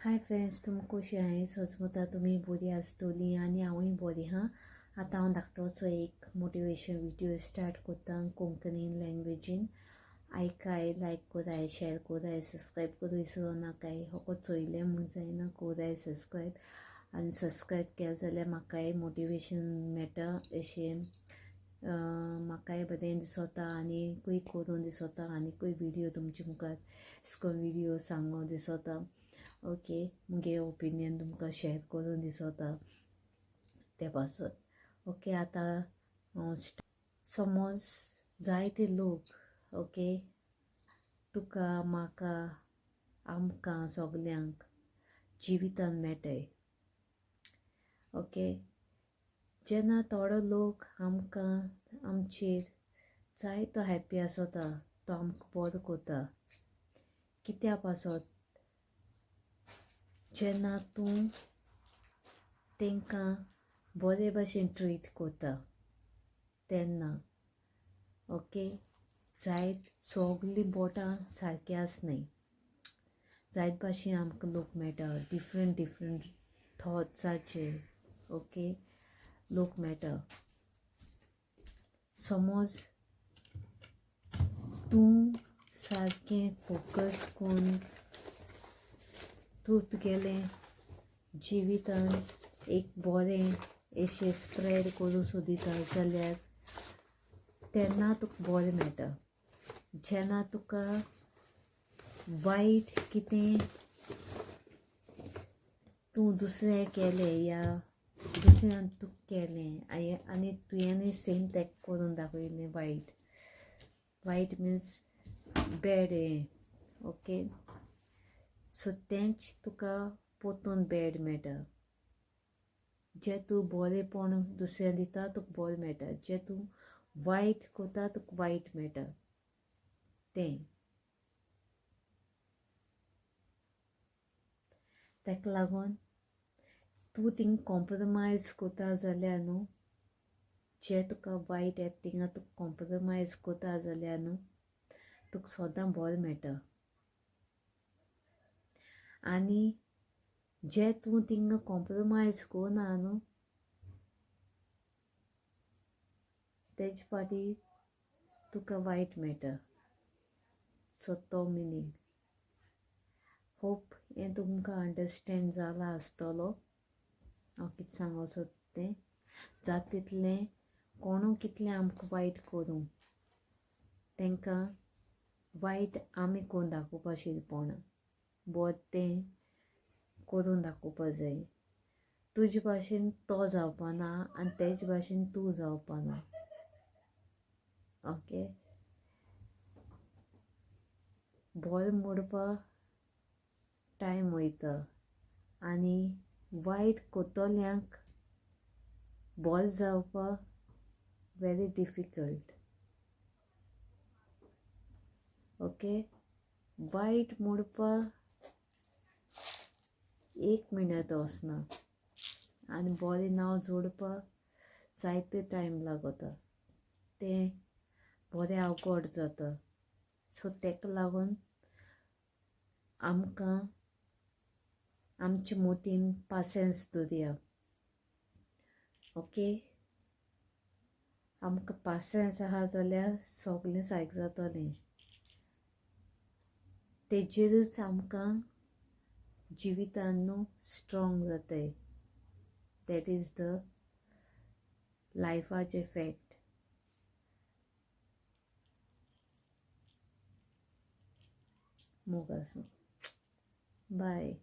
Hi friends, तुमकां कशी आहाय? सजमता तुमी बरी आसतली आनी हांवूय बरी आहा. आतां हांव धाकटोसो एक मोटिवेशन विडियो स्टार्ट करता कोंकणी लँग्वेजीन. आयकाय, लायक कराय, शेअर कराय, सबस्क्रायब करूं विसरूं नाकाय. फकत चोयलें म्हूण जायना, कराय सबस्क्रायब. आनी सबस्क्रायब केलें जाल्यार म्हाकाय मोटिवेशन मेळटा, अशें म्हाकाय बरें दिसता आनीकूय करूं दिसता, आनीकूय विडियो तुमचे मुखार अशें करून विडियो सांगूं दिसता. ओके, मुगे ओपिनियन तुमकां शेअर करूं दिसता ते पासत. ओके, आतां समज जायते लोक, ओके, तुका म्हाका आमकां सगल्यांक जिवितान मेळटाय. ओके, जेन्ना थोडो लोक आमकां आमचेर जायतो हॅप्पी आसता, तो आमकां बरो करता. कित्या पासत? जेन्ना तूं तांकां बरे भाशेन ट्रीट करता तेन्ना. ओके, जायत सगलीं बोटां सारकीं आसनाय, जायत भाशेन आमकां लोक मेळटा, डिफरंट डिफरंट थॉट्साचे. ओके, लोक मेळटा. समज तूं सारकें फोकस करून तूं तुगेलें जिवितान एक बरें अशें स्प्रेड करूं सोदिता जाल्यार तेन्ना तुका बरें मेळटा. जेन्ना तुका वायट कितें तूं दुसरें केलें या दुसऱ्यान तुका केलें आनी तुवेंनूय सेम तेका करून दाखयलें वायट, वायट मिन्स बॅड हें. ओके, सो तेंच तुका पोतून बॅड मेळटा. जें तूं बरेंपण दुसऱ्या दिता तुका बरें मेळटा, जें तूं वायट करता तुका वायट मेळटा. तें ताका लागून तूं थिंगा कॉम्प्रोमायज करता जाल्यार न्हू, जें तुका वायट येता थिंगा तुका कॉम्प्रोमायज करता जाल्यार न्हू, तुका सदां बरें मेळटा. आनी जें तूं थिंगा कॉम्प्रोमायज करना न्हू, तेजे फाटी तुका वायट मेळटा. सो तो मिनींग. होप हें तुमकां अंडरस्टँड जालां आसतलो हांव कितें सांगूंक सोदता तें. जाता तितलें कोणू कितलें आमकां वायट करूं, तांकां वायट आमी करून दाखोवपा शिरपोणा, बरें तें करून दाखोवपा जाय. तुजे भाशेन तो जावपाना आनी तेजे भाशेन तूं जावपाना. ओके, बरें मोडपाक टायम वयता आनी वायट कोत्तोल्यांक बरें जावपाक व्हेरी डिफिकल्ट. ओके, वायट मोडपाक एक मिनट वचना आनी बरें नांव जोडपाक जायते टायम लागता, तें बरें अवघड जाता. सो ताका लागून आमकां आमचे मोतीन पासियेंस दवरया. ओके, आमकां पासियेंस आसा जाल्यार सगलें सारकें जातलें. तेजेरूच आमकां जिवितान न्हू स्ट्रोंग जाताय. That is the लायफाचें फॅक्ट. मोग आसूं. बाय.